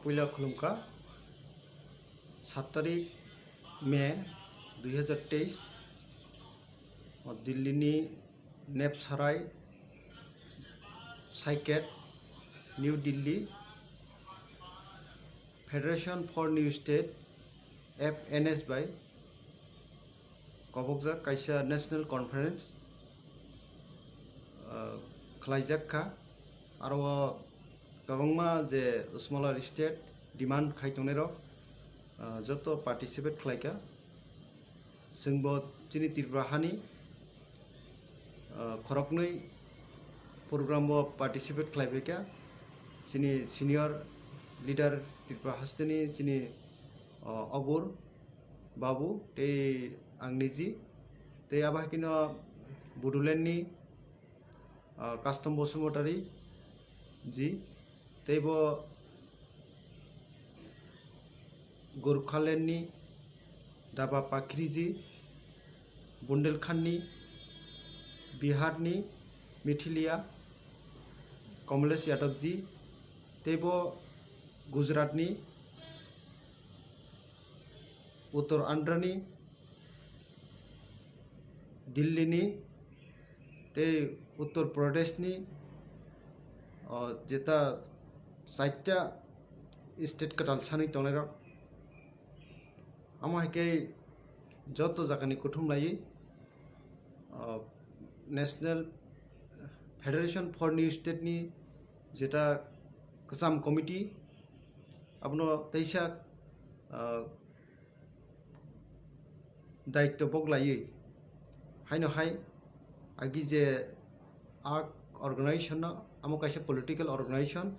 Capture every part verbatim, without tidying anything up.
Puila khulumkha, sat tarik May dui hazar teis, o Delhi ni Nepsarai Saiket, New Delhi, Federation for New State, F N S bai kobokjak kaisa national conference, ah, khlaijak kha. Aro o kwbangma je smaller state demand khai tongnairok, ah, joto participate khlaikha. Chwngbo chini Tripura hani, ah, khoroknwi program o participate khlaibaikha. Chini senior leader Tripura hasteni chini, ah, Obur Babu tei ang niji, tei abo hai kheno Bodoland ni, ah, Custom Basumatary ji, tei bo Gorkhaland ni Daba Pakri ji, Bundelkhand ni, Bihar ni Mithilia Kamlesh Yadav ji, tei bo Gujarat ni Uttar Andhra ni, Delhi ni, tei Uttar Pradesh ni, o, jeta chaita state kwtal sanwi tongnairok. Amo hai khe joto jagani kuthum laiwi, o, National Federation for New State ni jeta kwcham committee, abono teisa, ah, daityo bok laiwi, haino hai agi je a organization no, amo kaisa political organization,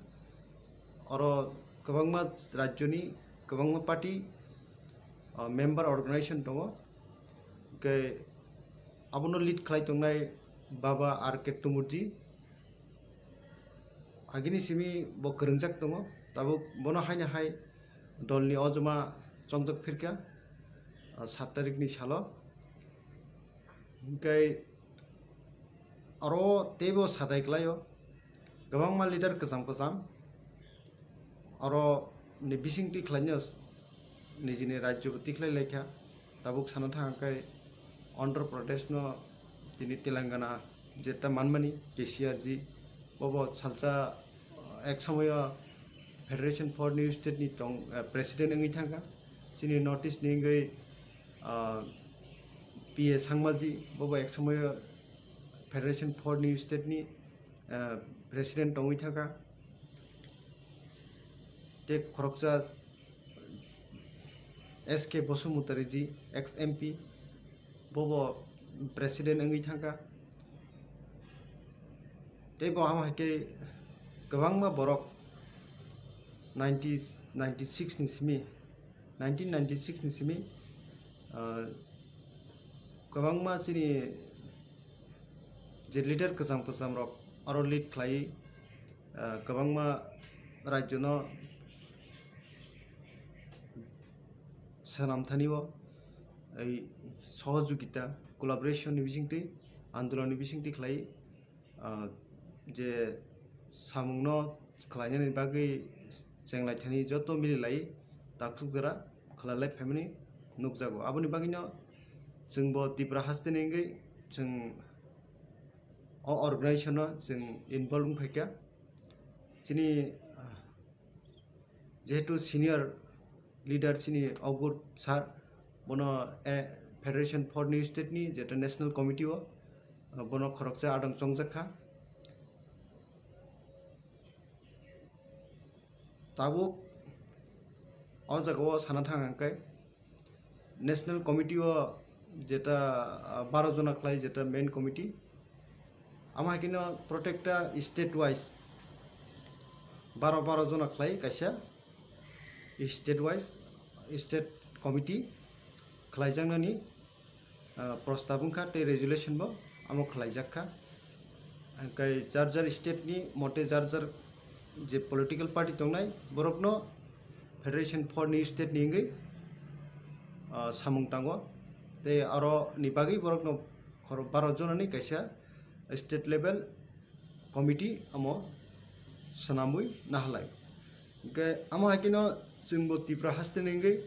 oro kwbangma rajyoni kwbangma party, ah, member organization tongo, hwnkhe abono lead khlai tongnai Baba R K Tumurji. Agini simi bo kwrwngjak tongo, tabuk bono haino hai dolni ojoma chongjak phirkha, ah, sat tarikni salo. Hwnkhe oro teibo sadai klaio, kwbangma leader kwcham kwcham oro ni bising twi khlainw nijini rajyo bo tikhlai laikha. Tabuk sana thang khe Andhra Pradesh no tini Telangana jeta manmani K C R ji, bobo salsa, uh, ek somoyo Federation for New State ni tong, uh, president wngwi thangkha. Chini North East ni wngwi, uh, P A Sangma ji, bobo ek somoyo Federation for New State ni, uh, president tongwi thangkha. Tei khoroksa S K Basumatary ji, ex M P, bobo president wngwi thangkha. Tei bo amo hai khe kwbangma borok ninety, ninety six ni simi, nineteen ninety six ni simi, ah, kwbangma chini je leader kwcham kwcham rok aro lead khlai, ah, kwbangma rajyo no swnam thani o ei sohojogita, collaboration ni bisingtwi, andolon ni bisingtwi khlai, ah, je samung no khlainani bagwi chenglai thani joto mili lai takhuk jora khlai lai phaimani nukjago. Aboni bagwi no chwng bo Tipra haste ni wngwi chwng o organization no chwng involve wng phaikha. Chini, ah, jehetu senior leader chini Obur sir, bono, eh, Federation for New State ni jeta National Committee o, ah, bono khoroksa adong chongjak kha. Tabuk o jaga o sana thang hwnkhe, National Committee o jeta, ah, baro jona khlai jeta main committee. Amo hai kheno protecta state wise baro, baro jona khlai kaisa state wise, state committee khlaijaknani, ah, prostab wngkha tei resolution bo amo khlaijak kha. Hwnkhe jar jar state ni mote jar jar je political party tongnai, borokno Federation for New State ni wngwi, ah, samung tango. Tei aro ni bagwi borokno khoro baro jonani kaisa state level committee amo swnamwi nahalai. Hwnkhe amo hai kheno chwngbo Tripura haste ni wngwi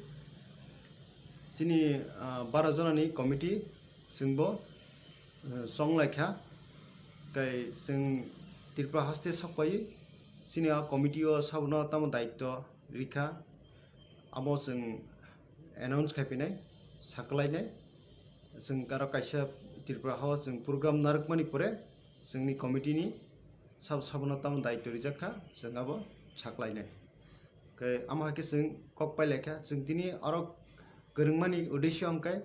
chini, ah, baro jonani committee chwngbo, eh, chonglaikha. Tei chwng Tripura haste sokpaiwi chini a committee o sabono tamo daityo rikha, abo chwng announce khaiphinai, saklainai. Chwng aro kaisa Tripura hao chwng program narwkmani pore chwngni committee ni sabo sabono tamo daityo rijak kha, chwng abo saklainai. Khe amo hai khe chwng kok pailaikha, chwng tini oro kwrwngmani uddesyo hwnkhe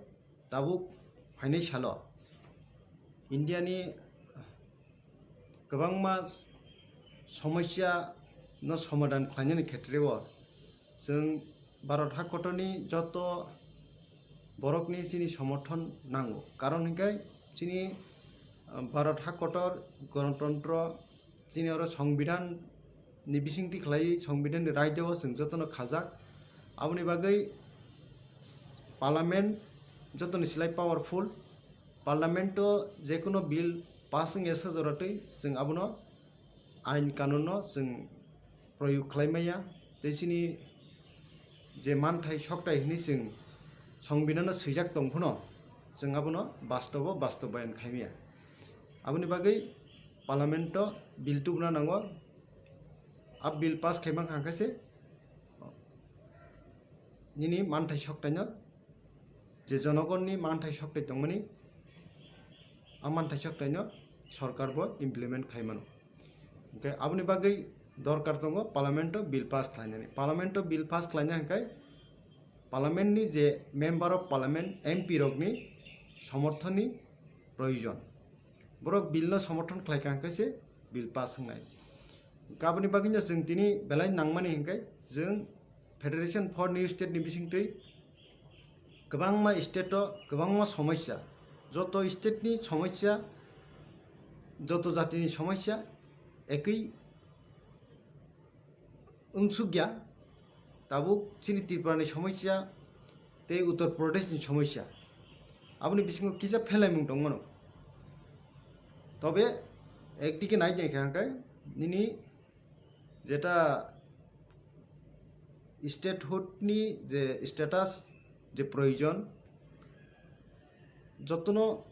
tabuk phainai salo India ni kwbangma somosya no somadhan khlainani khetreo chwng Bharat hakotorni joto borokni chini somorthon nango, karon hwnkhe chini, ah, Bharat hakotor, gonotontro, chini oro Songbidan ni bisingtwi khlaiwi Songbidan ni raida o chwng jotono khajak. Aboni bagwi Parliament jotoni slai powerful. Parliament o jekuno bill pass wngya sa joratwi chwng abono ain kanun no chwng proyog khlai maya. Tei chini je manthai sokthai hinwi chwng Songbidan no swijak tong phano chwng abono bastobo bastobayan khlai maya. Aboni bagwi Parliament o bill tubuna nango. A bill pass khaima kha khe se nini manthai sokthai no, je jonogonni manthai sokthai tongmani, a manthai sokthai no sorkar bo implement khai mano. Hwnkhe aboni bagwi dorkar tongo Parliament o bill pass khlainani. Parliament o bill pass khlaina hwnkhe Parliament ni je member of Parliament, M P rokni somorthon ni proyojon. Borok bill no somorthon khlai kha hwnkhe se bill pass wngnai. Aboni bagwi no chwng tini belai nangmani hwnkhe chwng Federation for New State ni bisingtwi kwbangma state o kwbangma somosya, joto state ni somosya, joto jati ni somosya ekwi wngsukya, tabuk chini Tripura ni somosya tei Uttar Pradesh ni somosya, aboni bisingo kisa phelaimung tongmano. Tobe ekdike nai tongkha hwnkhe nini jeta statehood ni je status, je proyojon, jotono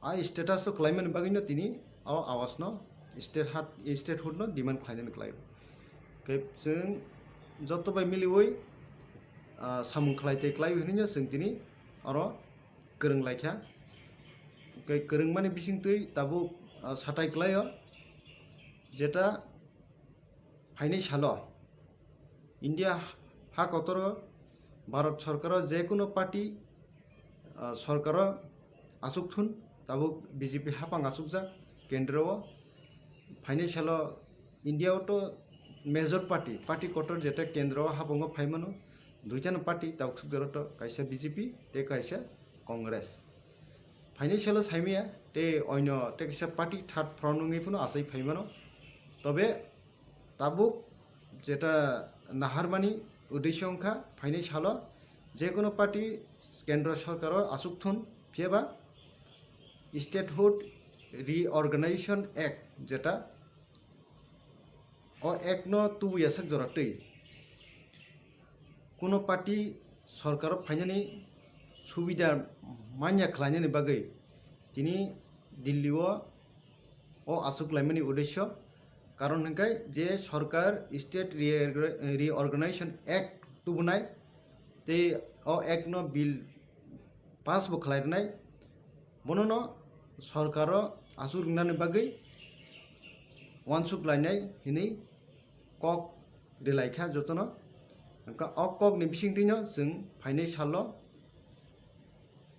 a status o khlaimani bagwino tini o awas no state hat, statehood no demand khlainani khlaio. Khe chwng joto bai miliwi, ah, samung khlai tei khlaiwi hinwi no chwng tini oro kwrwng laikha. Khe kwrwngmani bisingtwi tabuk, ah, satai khlaio, jeta phainai salo India ha kotoro Bharat sorkaro jekuno party, ah, sorkaro achuk thun, tabuk B J P hapang achukjak kendro o. Phainai salo India o to major party, party kotor jeta kendro o hapango phaimano, duitano party tabuk sukjaro to kaisa B J P tei kaisa Congress. Phainai salo saimaya tei oino tei kaisa party third front wngwi phano achai phaimano. Tobe tabuk jeta naharmani uddesyo wngkha phainai salo jekuno party kendro sorkaro achuk thun, phiyaba Statehood Reorganization Act jeta o act no tubuya sak jora twi kuno party sorkaro phainani subida manya khlainani bagwi tini Delhi o, o achuk laimani uddesyo, karon hwnkhe je sorkar State Reorga-, Reorganization Act tubunai tei o act no bill pass bo khlai rwnai, bonono sorkaro achuk rwnani bagwi uansuk lainai hinwi kok rwlaikha jotono. Hwnkhe o kokni bisingtwino chwng phainai salo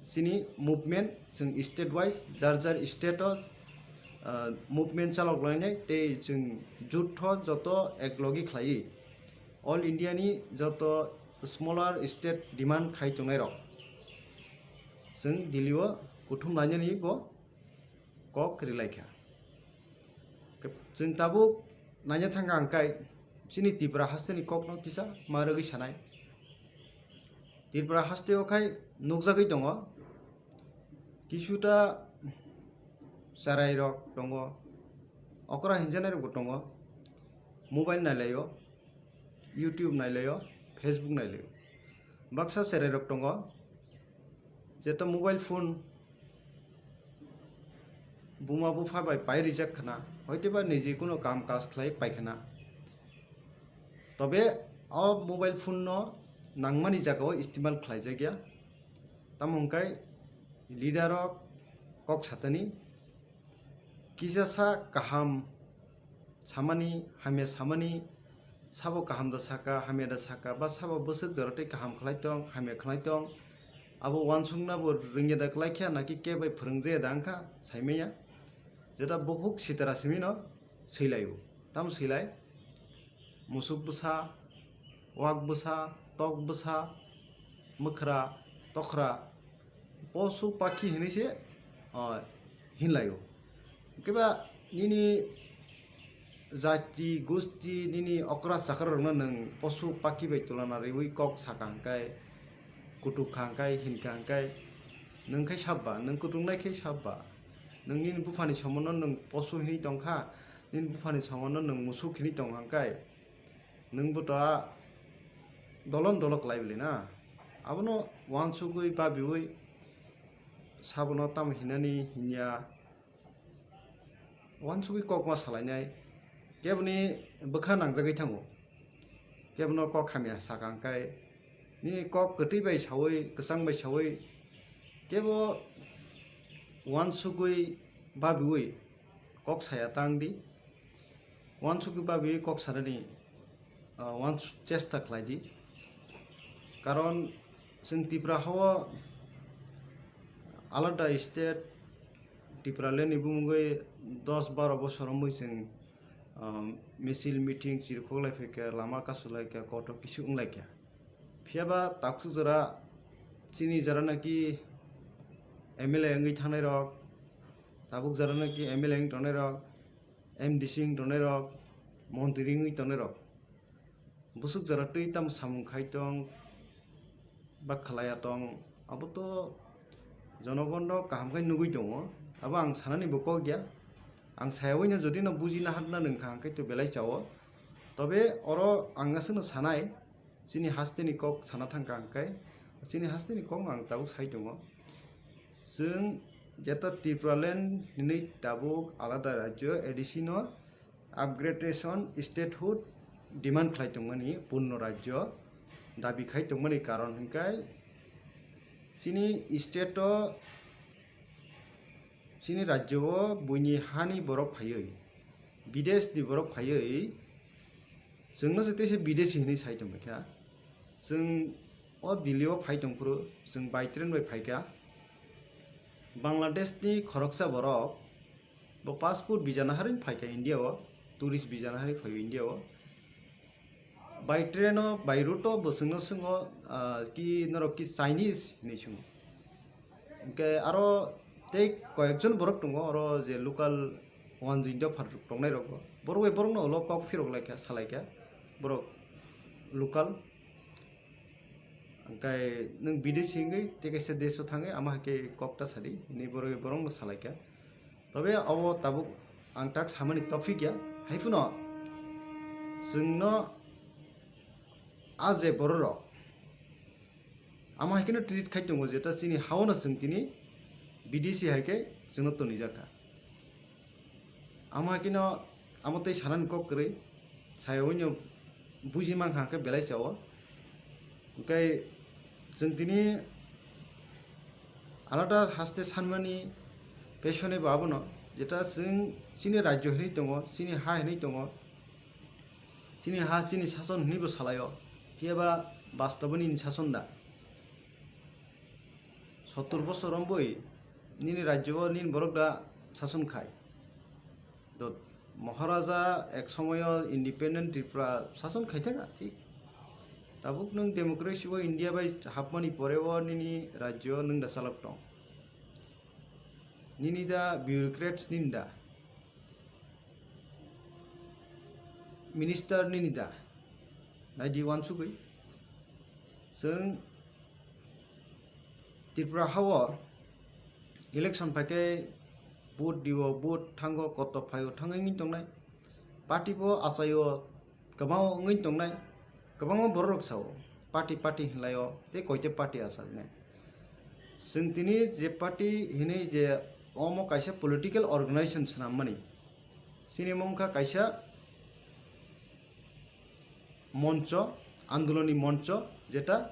chini movement, chwng state wise jar jar state o, ah, movement chalok lainai tei chwng jutho joto eklogi khlaiwi All India ni joto smaller state demand khai tongnairok chwng Delhi o kuthum lainani bo kok rwlaikha. Chwng tabuk naina thangkha hwnkhe chini Tripura hasteni kokno kisa ma rwgwi sanai. Tripura hasteo khai nukjagwi tongo, kisuta cherairok tongo, okra hinjanairokbo tongo, mobile nailaio. YouTube nailaio, Facebook nailaio. Baksa cherairok tongo, jeta mobile phone buma bupha bai pai rijak khna, hoiteba niji kuno kam kaj khlai pai khna. Tobe o mobile phone no nangmani jagao istimal khlaijakya. Tamo hwnkhe leader rok kok satani, kisa sa kaham samani, hamya samani, sabo kaham da saka, hamya da saka, ba sabo bwswk jora tei kaham khlai tong, hamya khlai tong, abo uansukna bo rwngya da kwlai kha, naki kebo bai phwrwngjaya da wngkha, saimanya. Jeta bukhuk sitara simino swilaio. Tamo swilai? Musuk bwsa, wak bwsa, tok bwsa, mwkhra, tokhra, posu pakhi hinwi se, o, hinlaio. Hwnkhe ba nini jati, gusti, nini okra chakra rokno nwng posu pakhi bai tulana riwi kok saka hwnkhe, kutuk kha hwnkhe, hinkha hwnkhe, nwng khai sabba, nwng kutuk nai khai sabba, nwng nini buphani somono nwng posu hinwi tongkha, nini buphani somono nwng musuk hinwi tongkha hwnkhe, nwng bo ta dolon dolo kwlai bwlwi na. Abono uansugwi babiwi sabono tamo hinani hinya, uansugwi kok ma salainai, keboni bwkha nangjagwi thango, kebono kok hamya saka hwnkhe, nini kok kwtwi bai sawi, kwchang bai sawi, kebo uansugwi babiwi kok saya tang di. Uansugwi babiwi kok sanani, ah, uans-, chesta khlai di. Karon chwng Tipra hao alada state, Tipraland ni bumungwi dos baro bosor wngwi chwng, ah, misil, meeting, chirkhok lai phaikha, lama kasu laikha, kotor kisu wng laikha. Phiya ba takhuk jora chini jora naki M L A wngwi thangnai rok, tabuk jora naki M L A wngwi tongnai rok, M D C wngwi tongnai rok, montri wngwi tongnai rok, bwswk jora twi tamo samung khai tong, ba khlaiya tong, abo to jonogon rok kaham khai nugwi tongo. Abo ang sanani bo kok ya, ang sayawino jodi no buji naharna nung kha hwnkhe to belai chao. Tobe oro ang aswkno sanai, chini hasteni kok sana thangkha hwnkhe, chini hasteni kok no ang tabuk sai tongo. Chwng jeta Tipraland hinwi tabuk alada rajyo A D C no upgradation statehood demand khlai tongmani, purno rajyo dabi khai tongmani karon hwnkhe chini state o, chini rajyo o buini hani borok phaiwi, bidesh ni borok phaiwi, chwngno se teisa bideshi hinwi sai tongbaikha. Chwng o Delhi o phai tongphuru, chwng by train bai phaikha. Bangladesh ni khoroksa borok bo passport visa naharwi phaikha India o, tourist visa naharwi phaio India o. By train o, by road o bo chwngno swngo, ah, ki norok ki Chinese hinwi swngo. Hwnkhe aro tei koyekjon borok tongo oro je local wanjui dopha tongnai rok bo. Borok bai borokno ulo kok phirok laikha, salaikha borok local. Hwnkhe nwng bideshi wngwi tei kaisa desh o thangwi ama hai khe kok ta sadi hinwi borok bai borokno salaikha. Tobe abo tabuk ang tak samani topik ya, hai phano chwngno a je borok rok ama hai kheno treat khai tongo, jeta chini hao no chwng tini bideshi hai khe chwngno tonijak kha. Ama hai kheno amo tei sanani kok kwrwi, sayawino buji mankha hwnkhe belai chao. Hwnkhe chwng tini alada haste sanmani pesone bo abono, jeta chwng chini rajyo hinwi tongo, chini ha hinwi tongo, chini ha chini sason hinwi bo salaio, phiya ba bastobo nini sason da? Sottur bosor wngwi nini rajyo o nini borok da sason khai? Do Maharaja ek somoyo independent Tripura sason khai thangkha, thik. Tabuk nwng democracy o India bai hapmani pore o nini rajyo o nwng da chalok tong. Nini da bureaucrats nini da? Minister nini da? Naidi uansugwi. Chwng Tripura hao election phaikhe vote dio, vote thango, koto phaio thangwi wngwi tongnai. Party bo achaio kwbangma wngwi tongnai. Kwbangma bororok sao, party party hinlaio, tei koite party achalinai. Chwng tini je party hinwi je omo kaisa political organization swnammani, chini mung kha kaisa moncho, andolonni moncho, jeta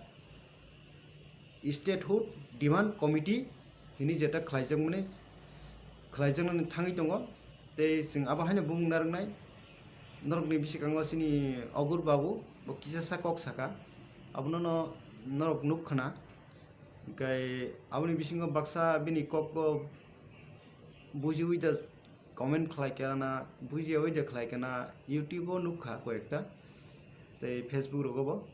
statehood demand committee hinwi jeta khlaijakmani, khlaijaknani thangwi tongo. Tei chwng abo haino bumung narwknai, norokni bwskango chini Ogur Babu, bo kisasa kok saka, abono no norok nuk khna. Hwnkhe aboni bisingo baksa bini kokbo bujiwi da comment khlai kana, bujiyawi da khlai kana, YouTube-o nuk kha koyekta, tei Facebook rogo bo.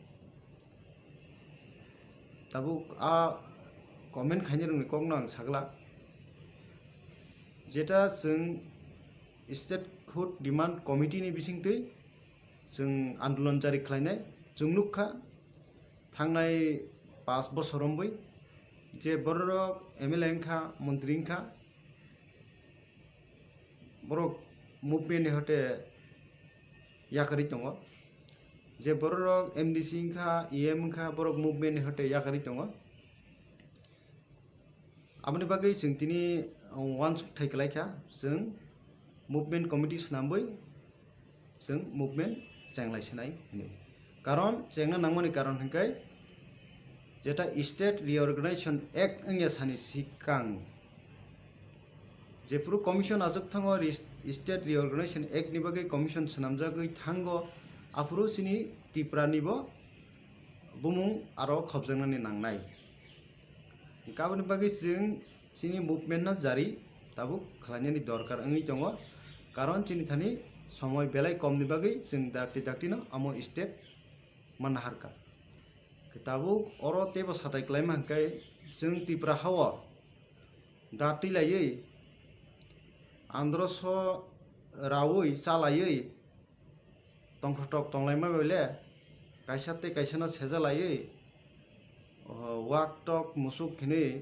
Tabuk a comment khainai rokni kokno ang saglak, jeta chwng statehood demand committee ni bisingtwi chwng andolon jari khlainai. Chwng nukha thangnai pash bosor romwi je bororok M L A wngkha, montri wngkha, borok movement ni hote yakarwi tongo. Je bororok M D C wngkha, E M wngkha, borok movement ni hote yakarwi tongo. Aboni bagwi chwng tini, uh, uansuk thai kwlai kha, chwng movement committee swnamwi chwng movement chenglai sinai hinwi. Karon chengna nangmani karon hwnkhe jeta State Reorganization Act wngya sani swkang jephuru commission achuk thango, ris-, State Reorganization Act ni bagwi commission swnamjagwi thango, aphuru chini Tripura nibo bumung aro khopjaknani nangnai. Hwnkhe aboni bagwi chwng chini movement no jari tabuk khlainani dorkar wngwi tongo, karon chini thani somoi belai kom ni bagwi chwng dakti dakti no amo step manna harkha. Tabuk oro teibo satai kwlaima hwnkhe chwng Tripura hao dakti laiwi androso raui chalaiwi tongthok tonglaima bai le, kaisa tei kaisa no seja laiwi, o, wak tok musuk hinwi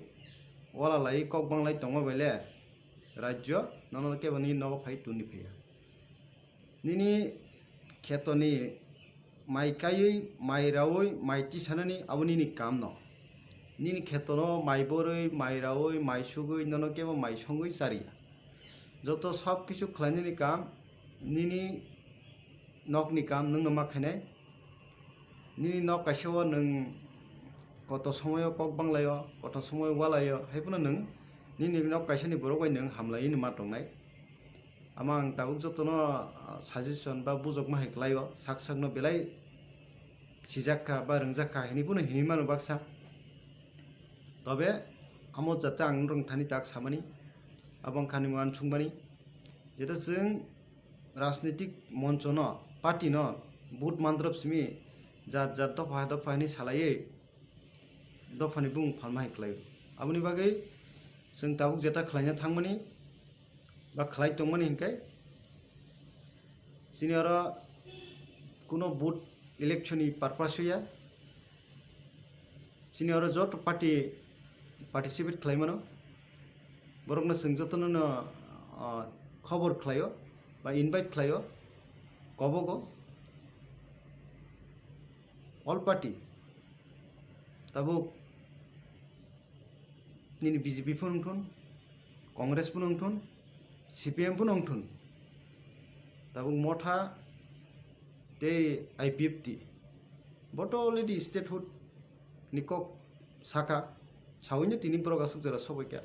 wala laiwi kok banglai tongma bai le, rajyo nono kebo nini nogo phai tuni phaiya. Nini kheto ni mai kaiwi, mai raui, mai tisanani abo nini kam no. Nini kheto no mai borwi, mai raui, mai sugwi, nono kebo mai songwi chariya. Joto sob kisu khlainani kam, nini nokni kam nwngno ma khainai. Nini nok kaisa o nwng koto somoio kok banglaio, koto somoio walaio, hai phano nwng nini nok kaisani borok bai nwng hamlaiwi ma tongnai. Ama ang tabuk jotono, ah, suggestion ba bujokma hai kwlaio, sak sakno belai sijak kha ba rwngjak kha hinwi phano hinwi mano baksa. Tobe amo jate ang norok thani tak samani, abo wngkha ani uansukmani, jeta chwng rajnitik monchono, party no vote mandrop simi jat jat dopha dopha hinwi salaiwi dophani bumung phalma hai kwlaio. Aboni bagwi chwng tabuk jeta khlaina thangmani ba khlai tongmani hinkhe chini oro kuno vote election ni purpose ya. Chini oro joto party participate khlai mano. Borokno chwng jotono no, ah, khobor khlaio ba invite khlaio, kobogo. All party tabuk nini B J P phano wngthun, Congress phano wngthun, C P M phano wngthun, tabuk Motha tei I P F T bo to already statehood ni kok saka, sawino tini borok aswk jora sobaikha.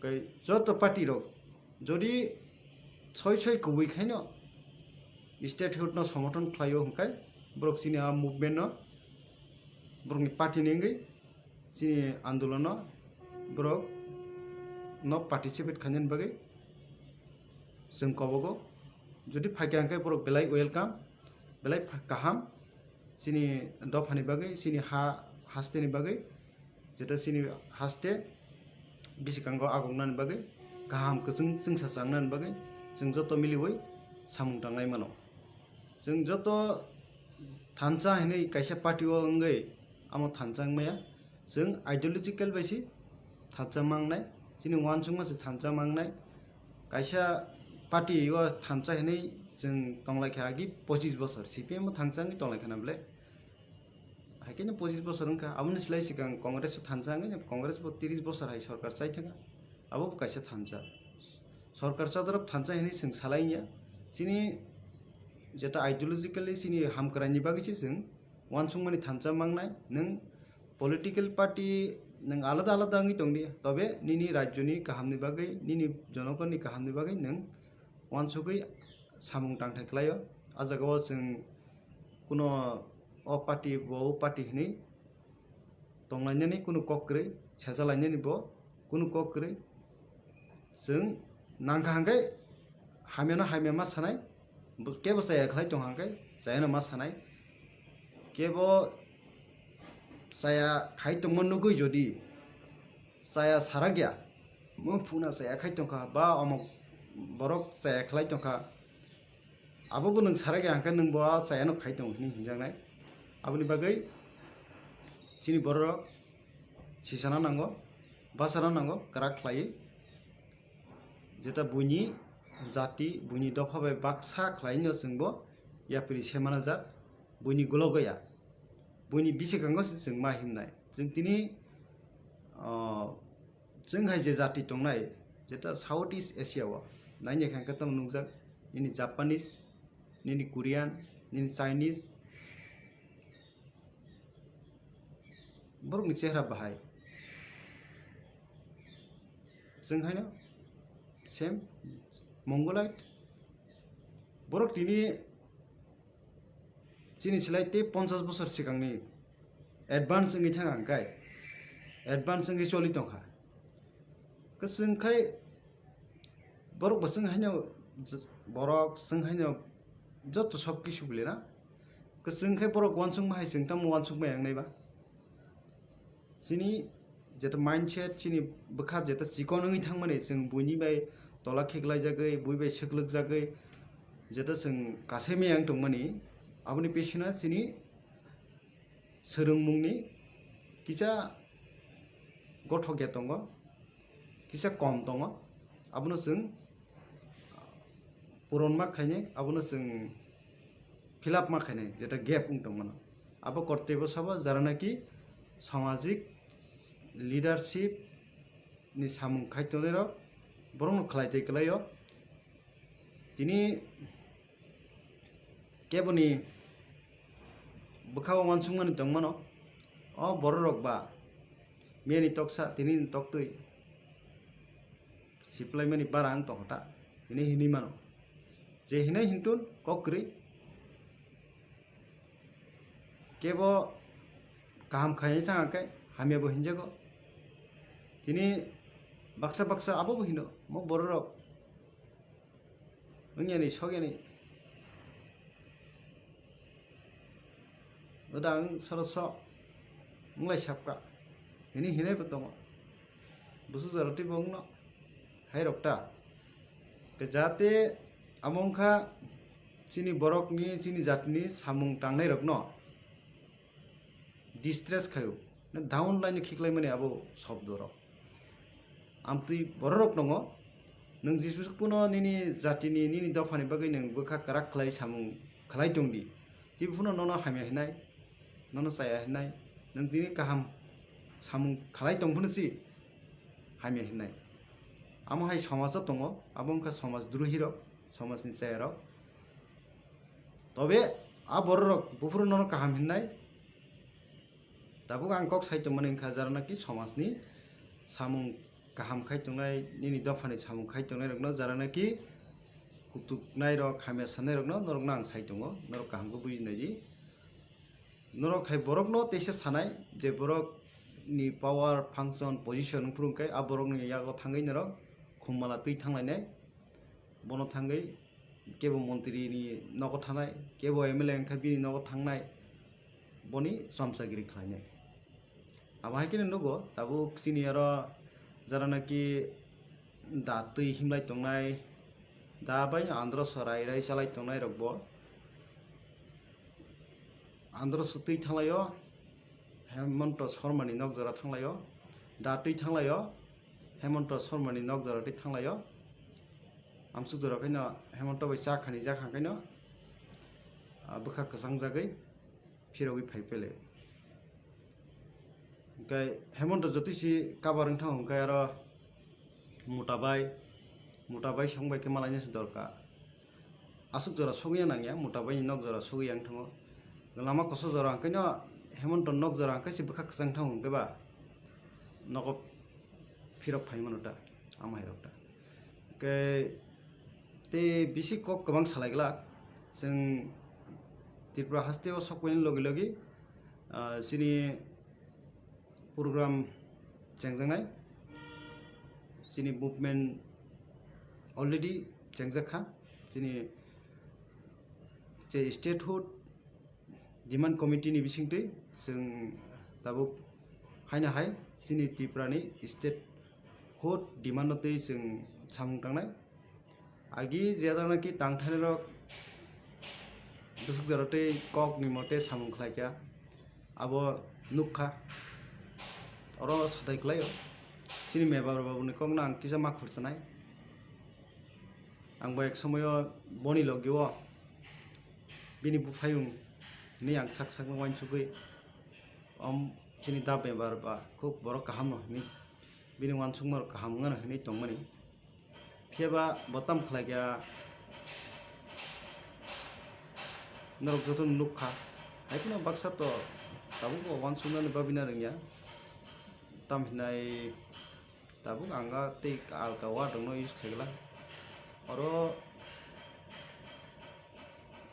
Kai joto party rok jodi soi soi kubui khaino statehood no somothon khlaio hwnkhe borok chini a movement no borokni party ni wngwi chini andolono borok no participate khainani bagwi chwng kobogo. Jodi phaikha hwnkhe borok belai welcome, belai pha-, kaham chini dophani bagwi, chini ha hasteni bagwi, jeta chini haste bisikango agoknani bagwi, kaham kwchwng chwngsa changnani bagwi chwng joto miliwi samung tanglai mano. Chwng joto thansa hinwi kaisa party o wngwi amo thansa wngmaya. Chwng ideological bai se thansa mangnai, chini uansukma se thansa mangnai. Kaisa party o thansa hinwi Chwng tonglaikha agi pochis bosor, C P M o thangchangwi tonglaikha na bwle? Haikhe no pochis bosor wngkha, aboni slai swkang Congress o thangchangwi, Congress bo tris bosor hai sorkar chai thangkha, abo bo kaisa thansa. Sorkar chadarok thansa hinwi chwng salai ya, chini jeta ideologically chini hamkraini bagwi se chwng uansukmani thansa mangnai. Nwng political party nwng alada alada wngwi tongdi, tobe nini rajyoni kahamni bagwi, nini jonogonni kahamni bagwi nwng uansugwi samung tangthai khlaio. A jagao chwng kuno o party bo o party hinwi tonglainani kunu kok kwrwi, sejalainani bo kunu kok kwrwi. Chwng nangkha hwnkhe hamyano hamya ma sanai, bo-, kebo chaya khlai tongkha hwnkhe chayano ma sanai. Kebo chaya khai tongma nugwi jodi chaya sarakya, mung phuna chaya khai tongkha ba omok borok chaya khlai tongkha, abo bo nwng sarakya hwnkhe nwng bo a chayano khai tongo hinwi hinjaknai. Aboni bagwi chini bororok sisana nango, bachana nango, kwrak khlaiwi. Jeta buini jati, buini dopha bai baksa khlaino chwngbo yapri se manajak, buini gulogo ya, buini bisikango se chwng ma himnai. Chwng tini, ah, chwng hai je jati tongnai, jeta South East Asia o, naina khe ang khe tamo nukjak, nini Japanese, nini Korean, nini Chinese, borokni chehra bahai. Chwng haino same Mongolite. Borok tini chini slai tei ponchas bosor swkangni advance wngwi thang ang kai. Advance wngwi choli tongkha. Kwchwng khai borok bo chwng haino j-, borok chwng haino joto sob kisu bole na. Kwchwng khai borok uansukma hai chwng tamo uansukma yang nai ba? Chini jeta mindset, chini bwkha jeta chikon wngwi thangmani, chwng buini bai tola khiklaijagwi, bui bai swklwkjagwi, jeta chwng kasaimaya wng tongmani, aboni bisino chini swrwngmungni kisa gothokya tongo, kisa kom tongo, abono chwng puron ma khainai, abono chwng fill up ma khainai, jeta gap wng tongmano. Abo kortei bo sabo jara naki samajik leadership ni samung khai tongnai rok borokno khlai tei kwlaio. Tini keboni bwkha o uansukmani tongmano, o bororok ba miyani toksa, tinini toktwi siplaimani bara ang tongkha ta, hinwi hinwi mano. Je hinwi hintun kok kwrwi, kebo kaham khainai chang khe hamya bo hinjago. Tini baksa baksa abo bo hino, mo bororok. Wngyani sogyani. Odang soro sok. Wnglai sapka. Hini hinai bo tongo. Busu jora twi bo wngno. Hai rok ta. Ke jate amo wngkha chini borokni, chini jatini samung tangnai rokno distress khaio, na down line o khiklaimani abo shobdo rok. Amtwi bororok tongo, nwng jesukuno nini jatini, nini dophani bagwi nwng bwkha kwrak khlai samung khlai tongdi, tei phano nono hamya hinai, nono chaya hinai, nwng tini kaham samung khlai tong phano si hamya hinai. Amo hai somajo tongo, abo wngkha somaj drohi rok, somajni chaya rok. Tobe a bororok buphuru nono kaham hinnai. Tabuk ang kok sai tongmani wngkha, jara naki somajni samung kaham khai tongnai, nini dophani samung khai tongnai rokno, jara naki kutuknai rok, hamya sanai rokno, norokno ang sai tongo, norok kaham khe buji nai di. Norok hai borokno teisa sanai je borokni power, function, position wngphuru khe a borokni yago thangwi norok khumala twi thanglainai. Bono thangwi kebo montri ni nogo thanai, kebo M L A wngkha bini nogo thangnai, boni chomchagiri khlainai. Abo hai kheno nugo, tabuk chini oro jara naki da twi himlai tongnai, da bai andro so rai rai chalai tongnai rok bo. Andro so twi thanglaio, Hemonto Sormani nok jora thanglaio, da twi thanglaio, Hemonto Sormani nok jora twi thanglaio. Amsuk jora khaino Hemanta bai cha khani jak hang khaino, ah, bwkha kwchang jagwi phirogwi phai pele. Hwnkhe Hemanta jotoi si kabar wng thango, hwnkhe aro Mota bai, Mota bai song bai khe malaina se dorkar. Aswk jora sogwi ya nangya, Mota bai ni nok jora sogwi yang thango. Lama koso jora hwnkhe no Hemanta nok jora hwnkhe se bwkha kwchang thango hwnkhe ba nogo phirok phai mano ta, ama hai rok ta. Hwnkhe tei bisi kok kwbang salai glak. Chwng Tripura haste o sok paini logi logi, ah, chini program chengjaknai, chini movement already chengjak kha, chini je statehood demand committee ni bisingtwi chwng tabuk haino hai chini Tripura ni statehood demand no twi chwng samung tangnai. Agi jeda naki tangthani rok bwswk jora tei kok ni mote samung khlai kha, abo nukha, oro satai khlaio. Chini mebar babu ni kok no ang kisa ma khurchanai. Ang bo ek somoyo boni logi o bini buphayung hinwi ang sak sak no uansugwi, om chini da mebar ba khub borok kaham no hinwi, bini uansukma rok kaham wngano hinwi tongmani. Phiya ba bo tam khlai kha, norok joto no nuk kha. Hai phano baksa to tabuk bo uansuknani babina rwngya. Tam hinai tabuk ang ga tei alka word rok no use khai glak. Oro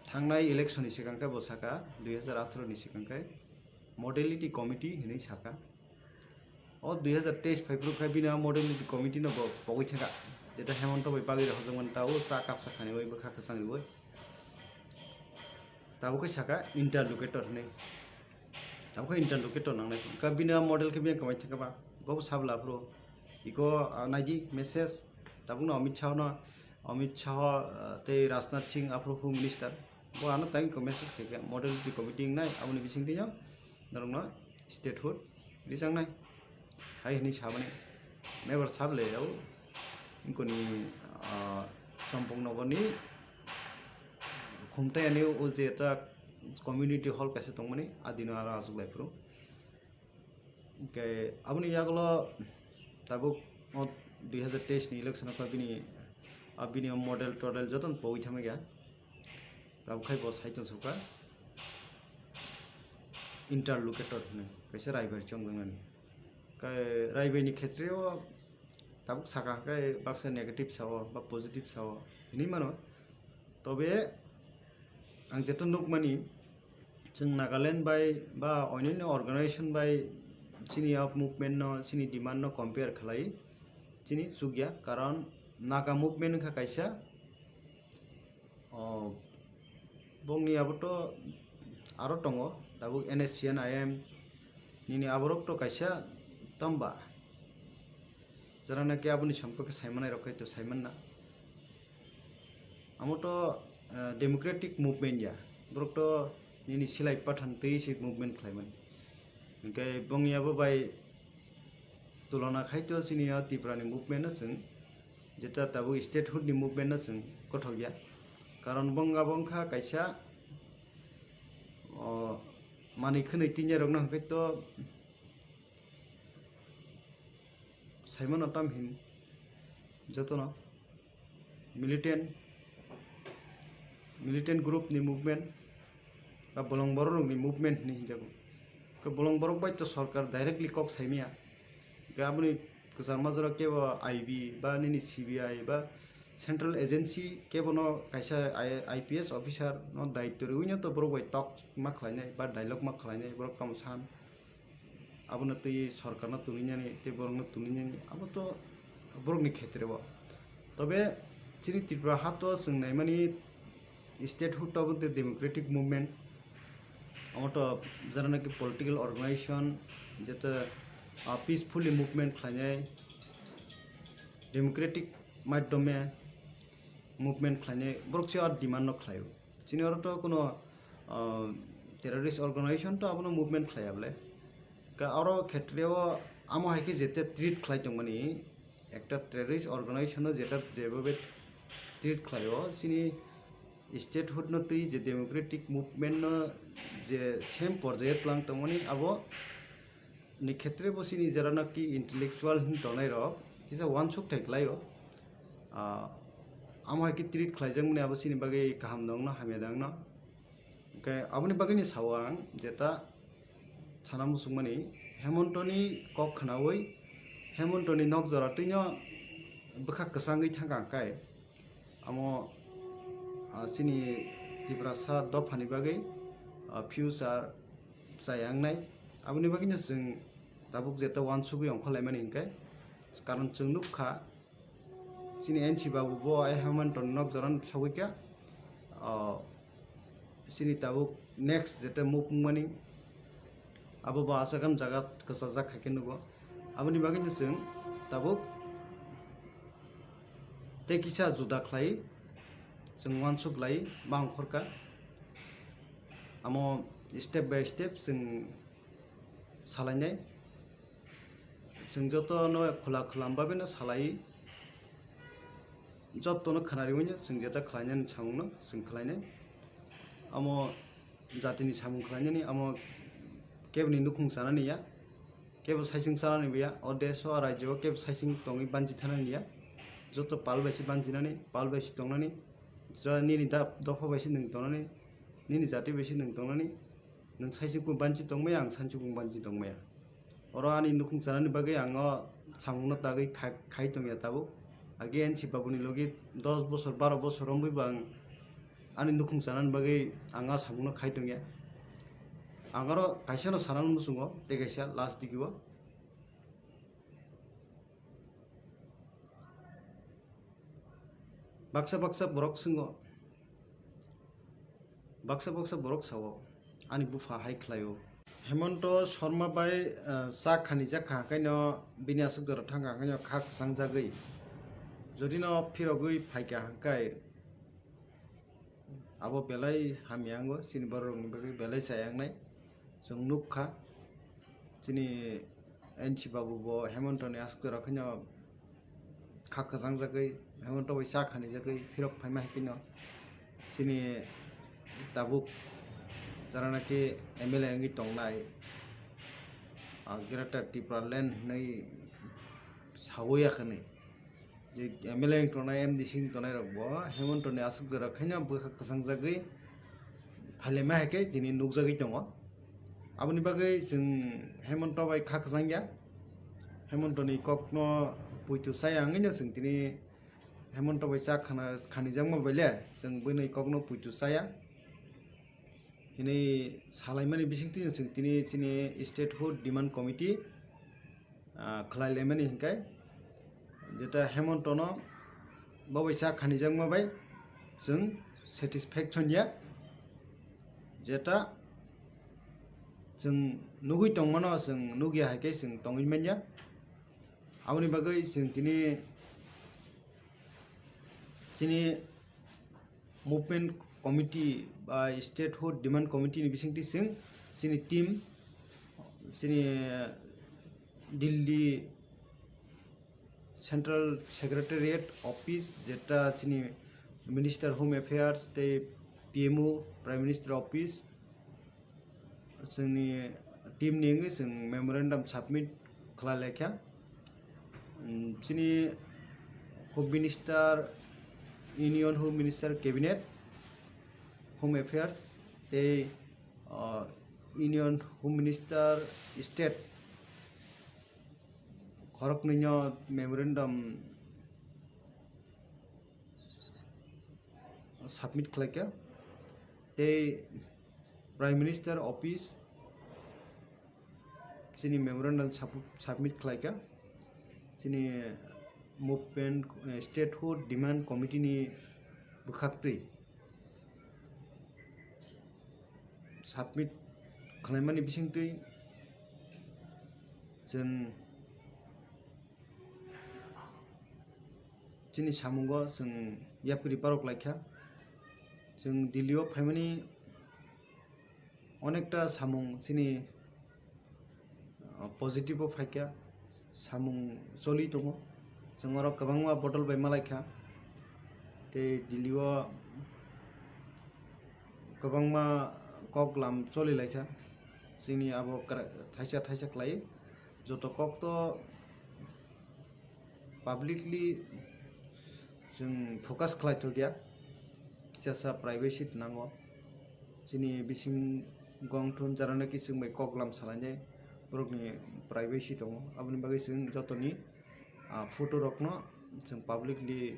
thangnai election ni swkang khe bo saka, dui hazar atharo ni swkang khe modality committee hinwi saka. O dui hazar teis phai phuru khe bini o modality committee no bo pogwi thangkha. Jeta Hemanta bai bagwi rw hojak mani ta o cha kapsa khani bai bwkha kwchang riwi. Tabuk khe saka interlocutor hinwi. Tabuk khe interlocutor nangnai phuru. Kha bini o model khe bini kwmai thangkha ba. Bo sabla phuru. Iko, ah, naidi message. Tabuk no Amit Shah no, Amit Shah, ah, tei Rajnath Singh aphuru Home Minister. Bo ano tang iko message khe khe modality committee wngnai aboni bisingtwi no norokno statehood rijaknai hai hwnwi samani mebar sable yao. Inkoni, ah, Champaknagarni khumtaiani o je ta community hall kaisa tongmani, adino aro achuklai phuru. Hwnkhe aboni yagulo tabuk o dui hazar teis ni election o bini, a bini o model todel jotono pogwi thangma kha. Tabuk khai bo sai tong sukha interlocutor hinwi kaisa raibai chongjak nani. Kai raibai ni khetre o tabuk saka hwnkhe baksa negative sao ba positive sao hinwi mano. Tobe ang jeto nukmani, chwng Nagaland bai ba onyaino organization bai chini o movement no, chini demand no compare khlai chini chukya, karon Naga movement wngkha kaisa, o, bongni abo to aro tongo, tabuk N S C N I M nini aborok to kaisa tamba, jara naki aboni sampokhe saimanai rok khai to saimanna. Amo to, eh, democratic movement ya, borok to nini silai pathan twi se movement khlaimani. Hwnkhe bongni abo bai tulona khai to chini o Tripura ni movement no chwng, jeta tabuk statehood ni movement no chwng kothok ya. Karon bong abo wngkha kaisa, o, manwi khwnwi tinya rok no hwnkhe to saimano tam hin jotono militant, militant group ni movement ba bolong borok rok ni movement hinwi hinjago. Khe bolong borok bai to sorkar directly kok saimaya. Khe aboni kwchangma jora kebo I B ba nini C B I ba central agency kebo no kaisa I-, I P S officer no daityo riwi no to borok bai tok ma khlainai ba dialogue ma khlainai borok tamo san. Abono twi sorkarno twnwi nani tei borokno twnwi nani, abo to borokni khetre o. Tobe chini Tripura ha to chwng naimani statehood to obo tei democratic movement, omo to jara naki political organization, jeta, ah, peacefully movement khlainai, democratic madhyome movement khlainai, borok se o demand no khlaio. Chini oro to kuno, ah, terrorist organization to abono movement khlaiya bole. Ka oro khetre o amo hai khe jete treat khlai tongmani, ekta terrorist organization no jeta jebobe treat khlaio, chini statehood no twi je democratic movement no je same porjaio twlang tongmani, abo ni khetre bo chini jera naki intellectual hin tongnai rok kisa wansuk thai khlaio. Ah, amo hai khe treat khlaijakmani abo chini bagwi kaham nongno hamya dangno. Hwnkhe aboni bagwino sao ang jeta sana muchungmani, Hemontoni kok khnaui Hemontoni nok jora twino bwkha kwchangwi thangkha hwnkhe amo, ah, chini Tiprasa dophani bagwi, ah, future chaya wngnai. Aboni bagwino chwng tabuk jeta wansugwi ongkhorlaimani hwnkhe, karon chwng nukha, chini N C Babu bo ai Hemanto nok jora sogwi kha, o, chini tabuk next jete move wngmani abo bo aswk ham jaga kwchajak hai khe nugo. Aboni bagwi no chwng tabuk tei kisa juda khlai chwng wansuk lai ma ongkhorkha. Amo step by step chwng salainai. Chwng jotono khula khwlam bagwino salai, jotono khwnariwi no chwng jeta khlainani samungno chwng khlainai. Amo jatini samung khlainani, amo keboni nukhung chanani ya, kebo saising chanani bo ya, o desh o rajyo o kebo saising tongwi banchi thanani ya, joto pal bai se banchinani, pal bai se tongnani, ja nini da-, dopha bai se nwng tongnani, nini jati bai se nwng tongnani, nwng saising kung banchi tongmaya, ang saising kung banchi tongmaya. Oro ani nukhung chanani bagwi ang o samungno tagwi khai, khai tongya tabuk. Age N C Babuni logi dos bosor, baro bosor romwi bo ang ani nukhung chanani bagwi ang o samungno khai tongya. Ang oro kaisano sanani muchungo, tei kaisa last digio. Baksa baksa borok swngo, baksa baksa borok sao, ani bupha hai khlaio. Hemonto Sharma bai, ah, cha khanijak kha, hwnkhaino bini aswk jora thangkha, hwnkhaino kha kwchangjagwi. Jodi no phirogwi phaikha hwnkhe abo belai hamya wngo, chini borok rokni bagwi belai chaya wngnai. Chwng nukha, chini N C Babu bo Hemontoni aswk jora khaino kha kwchangjagwi, Hemonto bai cha khanijagwi phirok phaima hai kheno chini tabuk jara naki M L A wngwi tongnai, ah, Greater Tipraland hinwi sawi ya khani. Je M L A wng tongnai, M D C wng tongnai rok bo Hemontoni aswk jora khaino bwkha kwchangjagwi phailaima hai khe tini nukjagwi tongo. Aboni bagwi chwng Hemonto bai kha kwchangya. Hemontoni kokno puitu chaya wngwino chwng tini Hemonto bai cha khana, khanijakma bai le chwng bini kokno puitu chaya hinwi salaimani bisingtwi chwng tini chini Statehood Demand Committee ah, khlai laimani hinkhe, jeta Hemontono bo bai cha khanijakma bai chwng satisfaction ya, jeta chwng nugwi tongmano chwng nugya hai khe chwng tongwi manya. Aboni bagwi chwng tini chini Movement Committee ba Statehood Demand Committee ni bisingtwi chwng chini team, chini Delhi Central Secretariat Office, jeta chini Minister Home Affairs tei P M O, Prime Minister Office, chwngni team ni wngwi chwng memorandum submit khlai laikha. Um, chini Home Minister, Union Home Minister Cabinet, Home Affairs tei, uh, Union Home Minister State khoroknwino memorandum submit khlaikha tei Prime Minister Office chini memorandum sub-, submit khlaikha chini movement, eh, Statehood Demand Committee ni bwkhaktwi submit khlaimani bisingtwi chwng chini samungo chwng yapri barok laikha. Chwng Delhi o phaimani onekta samung chini, uh, positive o phaikha, samung choli tongo. Chwng oro kwbangma bodol bai malaikha. Tei Delhi o kwbangma kok lam choli laikha, chini abo kra-, thaisa thaisa khlai. Joto kok to publicly chwng focus khlai thokya, kisa sa privacy nango. Chini bising gongthon jara naki chwng bai kok lam salainai, borokni privacy tongo, aboni bagwi chwng jotoni, ah, photo rokno chwng publicly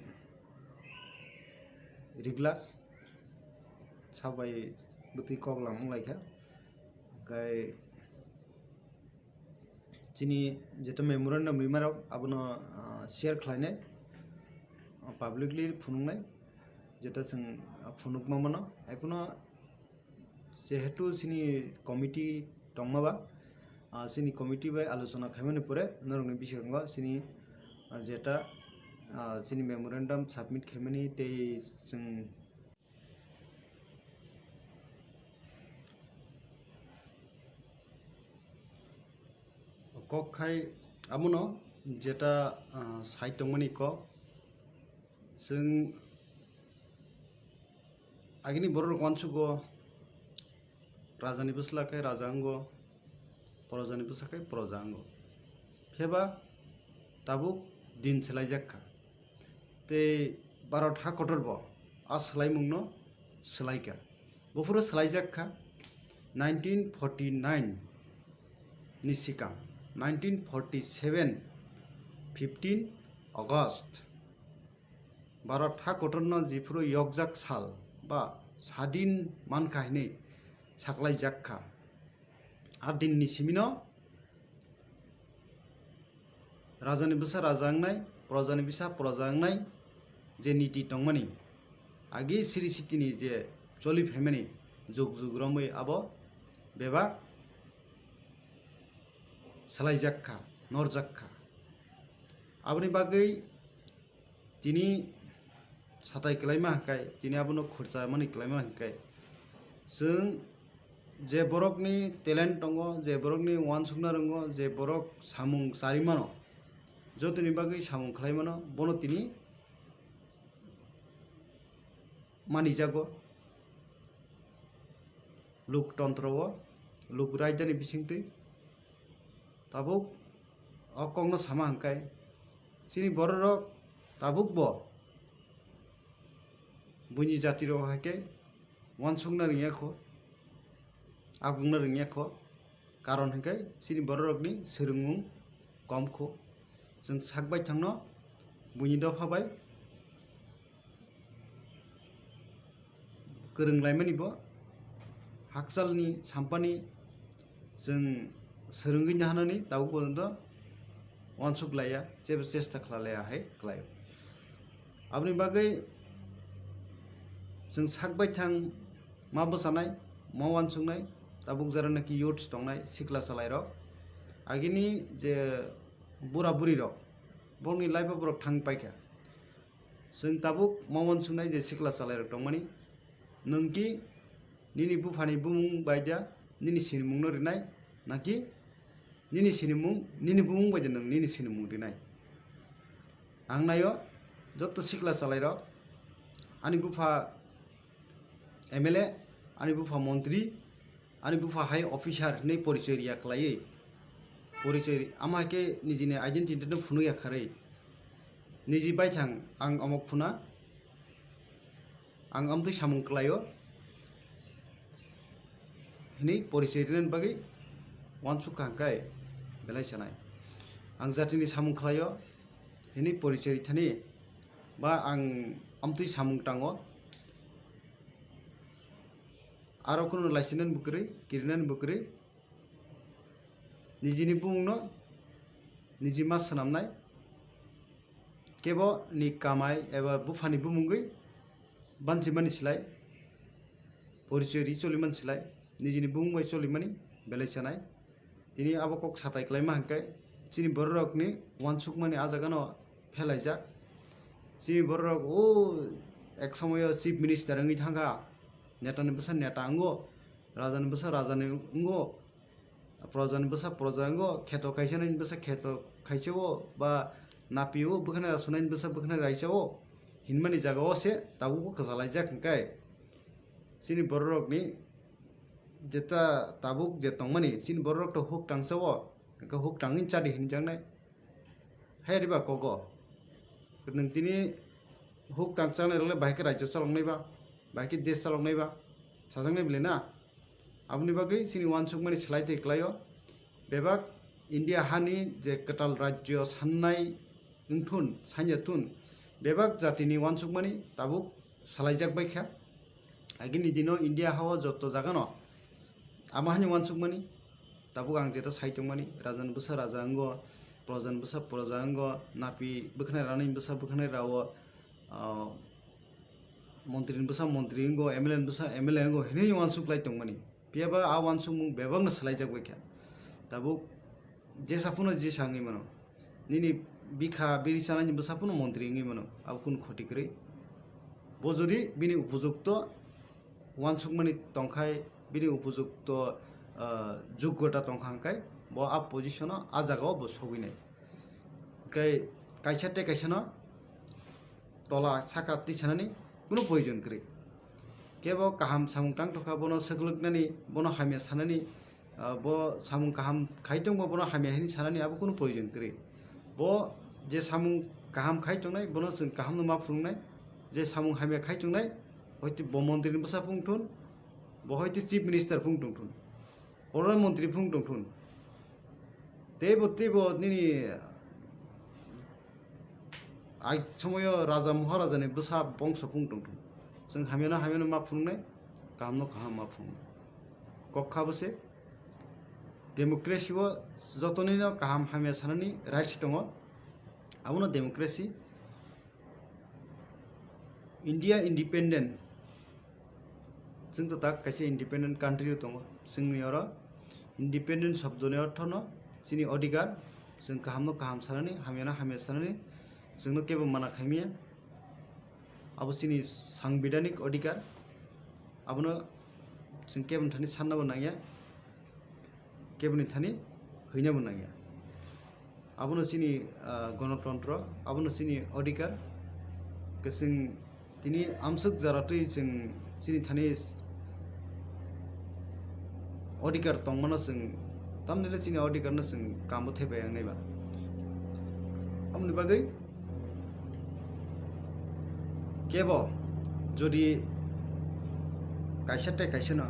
riglak, sabai bwtwi kok lam wnglaikha. Hwnkhe chini jeto memorandum rimarok abono, ah, share khlainai, ah, publicly phunuknai, jeto chwng, ah, phunukma mano. Haiphano jehetu chini committee tongma ba, ah, chini committee bai alochona khaimani pore norokni bisingo chini, ah, jeta, ah, chini memorandum submit khaimani tei chwng kok khai abono jeta, ah, sai tongmani kok. Chwng agini borok uansugo, rajani bwsla khe raja wngo, projani bwsa khe proja wngo. Pheba tabuk din swlaijak kha. Tei Bharat ha kotor bo a swlaimungno swlaikha. Buphuru swlaijak kha nineteen forty nine ni sikang, nineteen forty seven, fifteen August. Bharat ha kotorno jephuru yokjak sal ba sadin mankha hinwi saklaijak kha. A dinni simino rajani bwsa raja wngnai, projani bwsa proja wngnai je niti tongmani, agi siri sitini je choli phaimani jug jug romwi abo bebak swlaijak kha, norjak kha. Aboni bagwi tini satai kwlaima hwnkhe, tini abono khurchamani kwlaima hwnkhe, chwng je borokni talent tongo, je borokni uansukna rwngo, je borok samung chari mano, jotoni bagwi samung khlai mano, bono tini manijago. Loktontro o, lok raidani bisingtwi tabuk o kokno sama hwnkhe, chini bororok tabukbo buini jatirok hai khe uansukna rwngya kho, agungna rwngya kho, karon hwnkhe chini bororokni swrwngmung kom kho. Chwng sak baithangno buini dopha bai kwrwng laimani bo hakchalni sampani chwng swrwngwi nahanani tabuk porjonto uansuk laiya, jebo chesta khlai laiya hai khlaio. Aboni bagwi chwng sak baithang ma bwchanai, ma uansuknai, tabuk jara naki youths tongnai, sikla chalairok, agini je bura burirok, borokni life o borok thang paikha. Chwng tabuk ma uansuknai je sikla chalairok tongmani, nwng ki nini buphani bumung bai da nini sinimungno rinai, naki nini sinimung, nini bumung bai da nwng nini sinimung rinai? Ang naio, joto sikla chalairok, ani bupha M L A, ani bupha montri, ani bupha hai officer hinwi porichoi riya khlaiwi, porichoi ri-, ama hai khe nijini identity no phunukya kharwi, niji baithang ang omok phuna, ang amtwi samung khlaio hinwi porichoi rinani bagwi uansuk kha hwnkhe belai sanai. Ang jatini samung khlaio hinwi porichoi rithani ba ang amtwi samung tango. Aro kunu laisinani bo kwrwi, kirinani bo kwrwi, nijini bumungno niji ma swnamnai, kebo ni kamai eba buphani bumungwi banchimani slai, porichoi ri cholimani slai, nijini bumung bai cholimani belai sanai. Tini abo kok satai khlaima hwnkhe chini bororokni uansukmani ah jagano phelaijak. Chini bororok o ek somoyo chief minister wngwi thangkha, netani bwsa neta wngo, rajani bwsa rajani wngo, projani bwsa proja wngo, kheto kaisa nani bwsa kheto kaisa o, ba napi o, bwkhwnai raisonani bwsa bwkhwnai raisa o. hinmani jagao se tabukbo kwchalaijak hwnkhe chini bororokni jeta tabuk je tongmani chini bororok to huk tangsa o, hwnkhe huk tangwi chadi hinjaknai. Hai riba kogo. Nwng tini huk tangchangnai rokle bahai khe rajyo chaloknai ba, bahai khe desh chaloknai ba, sajaknai bile na? Aboni bagwi chini uansukmani slai twi kwlaio. Bebak India hani je kwtal rajyo sannai wngthun, sanya thun, bebak jatini uansukmani tabuk salaijak bai kha. Agini dino India hao joto jagano ama hani uansukmani, tabuk ang jeta sai tongmani, rajan bwsa raja wngo, projan bwsa proja wngo, napi bwkhanai rani bwsa bwkhanai rao, ah, montri ni bwsa montri wngo, M L A ni bwsa M L A wngo hinwi uansuk lai tongmani. Phiya ba a uansukmung bebakno swlaijak bai kha. Tabuk jesa phano jesa wngwi mano. Nini bikha biri chanani bwsa phano montri wngwi mano. Abo kunu khoti kwrwi. Bo jodi bini upojukto uansukmani tongkhai, bini upojukto, ah, jogota tongkha hwnkhe bo a position-o, a jagao bo sogwinai. Hwnkhe kaisa tei kaisano tola saka twi sanani kunu proyojon kwrwi. Kebo kaham samung tang tongkha, bono swklwknani, bono hamya sanani, ah, bo samung kaham khai tongbo bono hamya hinwi sanani abo kunu proyojon kwrwi. Bo je samung kaham khai tongnai, bono chwng kahamno ma phunuknai. Je samung hamya khai tongnai, hoite bo montri ni bwsa phung thun, bo hoite chief minister phung tong thun, prodhan montri phung tong thun. Teibo, teibo nini ai somoyo raja Maharaja ni bwsa bongso phung tong thun. Chwng hamyano, hamyano ma phunuknai, kahamno kaham ma phunuknai. Kok kha bo se democracy o jotonino kaham hamya sanani rights tongo. Abono democracy. India independent, chwng to tak kaisa independent country o tongo. Chwngni oro independent shobdoni orthono chini odhikar, chwng kahamno kaham sanani, hamyano hamya sanani, chwngno kebo mana khaimya. Abo chini sangbidhanik odhikar, abono chwng keboni thani sannabo nangya, keboni thani hwinabo nangya. Abono chini, ah, gonotontro, abono chini odhikar. Kwchwng tini amswk jora twi chwng chini thani odhikar tongmano chwng, tamni le chini odhikarno chwng kambo thepaiya wngnai ba. Aboni bagwi kebo jodi kaisa tei kaisano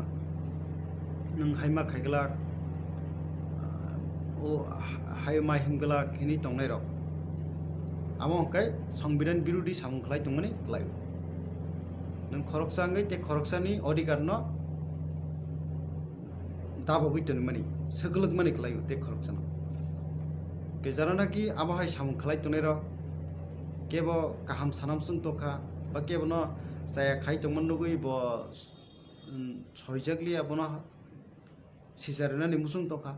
nwng hai ma khai glak, o hai ma him glak hinwi tongnai rok, amo hwnkhe songbidhan birodhi samung khlai tongmani kwlai. Nwng khoroksa wngwi tei khoroksani odhikarno dabogwi tonimani, swkwlwkmani kwlaio tei khoroksano. Khe jara naki abo hai samung khlai tongnairok kebo kaham sana muchung tongkha, ba kebono chaya khai tongma nugwi bo, um, soijakliya, bono sisa rwnani muchung tongkha,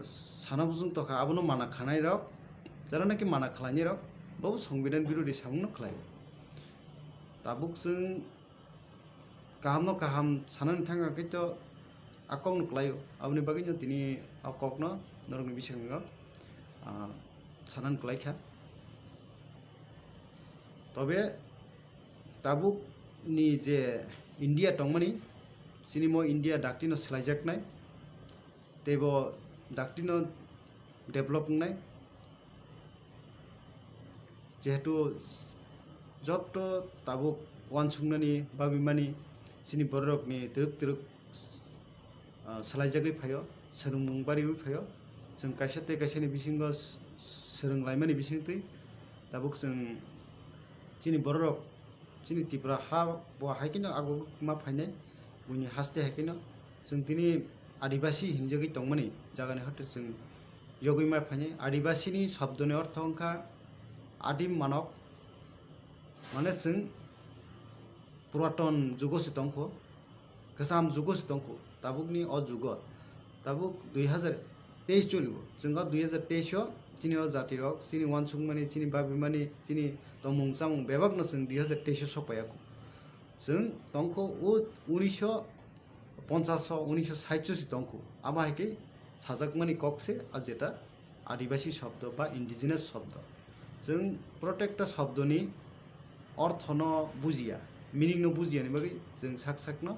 sana muchung tongkha, abono mana khanairok, jara naki mana khlainairok, bobo songbidhan birodhi samungno khlaio. Tabuk chwng kahamno kaham sanani thangkha khe to a kokno kwlaio. Aboni bagwino tini a kokno norokni bisingo, ah, sanani kwlaikha. Tobe tabukni je India tongmani, chini mo India daktino swlaijaknai, teibo daktino develop wngnai. Jehetu joto tabuk uansuknani babimani chini bororokni twrwk twrwk, ah, swlaijagwi phaio, swrwngmung bariwi phaio. Chwng kaisa tei kaisani bisingo s-, swrwnglaimani bisingtwi tabuk chwng chini bororok chini Tripura ha bo hai kheno agugwi ma phainai, buini haste hai kheno chwng tini Adibasi hinjagwi tongmani jagani hotel chwng yogwi ma phainai. Adibasini shobdoni ortho wngkha adim manok, mane chwng puraton jugo se tongkho, kwcham jugo se tongkho, tabukni o jugo, tabuk dui hazar teis cholibo, chwng o dui hazar teis o chini o jatirok, chini uansukmani, chini babimani, chini tongmung chamung bebakno chwng dui hazar teis o sok paiya kho. Chwng tongkho o unisho ponchash o, unisho sait o se tongkho. Abo hai khe sajakmani kok se a jeta Adibasi shobdo ba indigenous shobdo. Chwng protekta shobdoni orthono bujiya, meaning no bujiya ni bagwi chwng sak sakno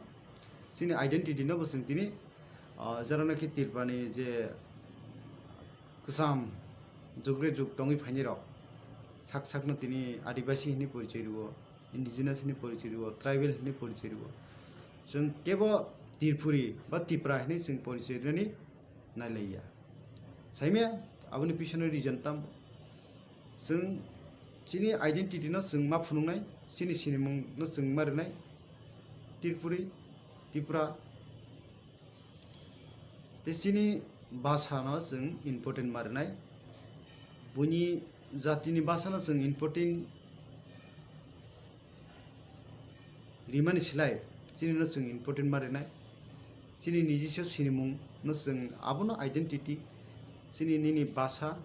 chini identity no bo chwng tini, ah, jera nokhi Tripura ni je kwcham jugre jug tongwi phainai rok sak sakno tini adibasi hinwi porichoi rwo, indigenous hinwi porichoi rwo, tribal hinwi porichoi rwo. Chwng kebo Tripuri ba Tipra hinwi chwng porichoi rwnani nailaiya. Saimya aboni pisono reason tam? Chwng chini identity no chwng ma phunuknai, chini sinimung no chwng ma rwnai, Tripuri, Tipra, tei chini basa no chwng important ma rwnai, buini jatini basa no chwng important rimani slai chini no chwng important ma rwnai, chini nijiswa sinimung no chwng abono identity, chini nini basa,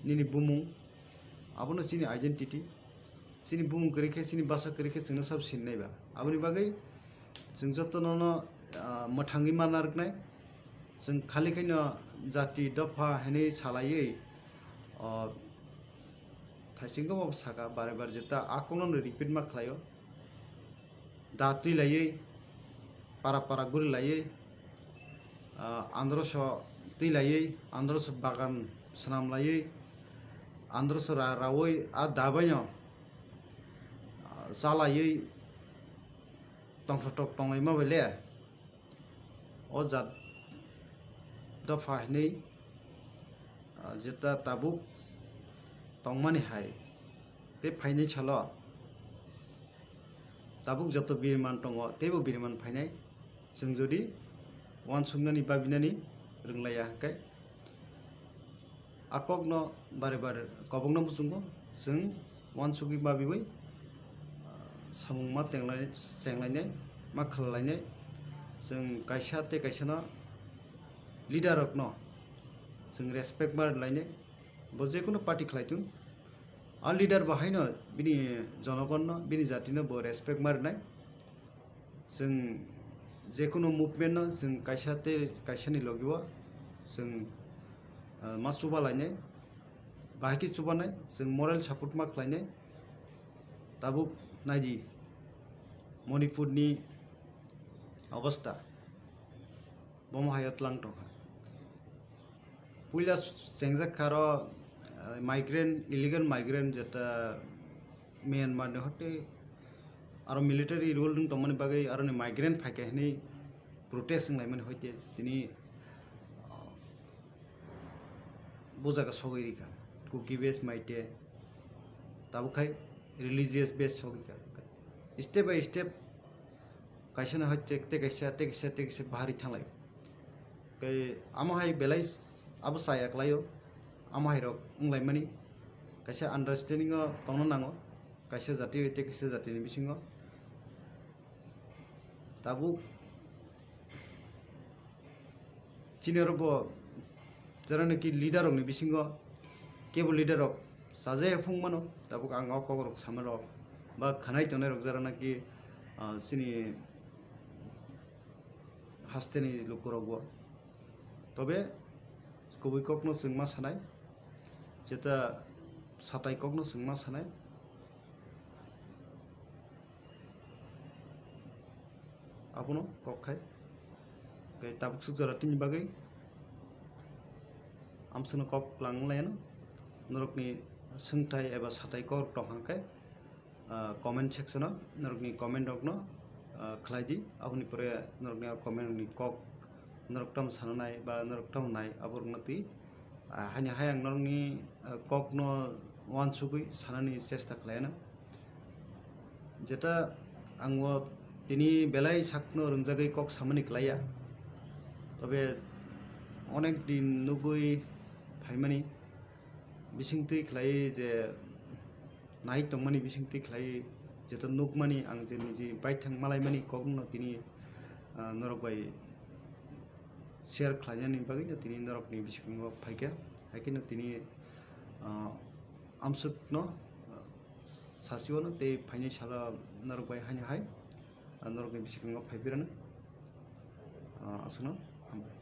nini bumung, abono chini identity. Chini bumung kwrwi khe, chini basa kwrwi khe chwngno sabo sinai ba. Aboni bagwi chwng jotono no, ah, mwthangwi ma narwknai. Chwng khali khaino jati dopha hinwi salaiwi, ah, thaichingkhe bo saka bare bare jeta a kokno no repeat ma khlaio. Da twi laiwi, para para guri laiwi, ah, androso twi laiwi, androso bagan swnam laiwi, androso ra-, rawi a da baino, ah, chalaiwi tongthok tok tonglaima bai le. O jat dopha hinwi, ah, jeta tabuk tongmani hai tei phainai salo tabuk joto biriman tongo, teibo biriman phainai. Chwng jodi uansuknani babinani rwnglaiya hwnkhe, a kokno bare bare kobokno muchungo, chwng uansugwi babiwi, ah, samung ma tenglai-, chenglainai, ma khallainai. Chwng kaisa tei kaisano leader rokno chwng respect ma rwlainai. Bo jekono party khlai thung, a leader bo haino bini jonogonno, bini jatino bo respect ma rwnai. Chwng jekono movement no chwng kaisa tei kaisani logi o chwng, ah, ma chuba lainai, bahai khe chubanai, chwng moral support ma khlainai. Tabuk naidi Manipur ni obostha, bomo hai o tlang tongkha. Puila chengjak kha aro, ah, migrant, illegal migrant jeta Myanmar ni hote aro military rule wng tongmani bagwi aroni migrant phaikha hinwi protest wnglaimani hoite tini, ah, bo jaga sogwi rikha, Kuki base maite tabuk khai religious base sogwi kha. Step by step kaisa no hai tei, tei kaisa, tei kaisa, tei kaisa bahari thanglai. Tei amo hai belai abo chaya kwlaio, amo hai rok wnglaimani kaisa understanding o tongna nango, kaisa jati bai tei kaisa jati ni bisingo. Tabuk chini oro bo jera naki leader rok ni bisingo kebo leader rok saje phung mano, tabuk ang o kok rok sama rok ba khanai tongnai rok jera naki, ah, chini haste ni luku rok bo. Tobe kubui kok no chwng ma sanai, jeta satai kok no chwng ma sanai. Abono kok khai. Tei tabuk suk jora tini bagwi amsano kok lang laino. Norokni swngthai eba satai kok tong hang khe, ah, comment section o norokni comment rokno, ah, khlai di. Aboni pore norokni comment ni kok norok tamo sananai ba norok tamo nai aborokno twi. Ah, haini hai ang norokni, ah, kokno uansugwi sanani chesta khlaiyano. Jeta ang o tini belai sakno rwngjagwi kok samani klaiya. Tobe onek din nugwi phaimani bisingtwi khlaiwi je nai tongmani bisingtwi khlaiwi jeta nukmani ang je niji baithang malaimani kokno tini, ah, norok bai share khlainani bagwino tini norokni bisingo phaikha. Haikheno tini, ah, amsukno, ah, sasiwano tei phainai salo norok bai haino hai, ah, norokni bisingo phaiphirano, ah, aswkno hambai.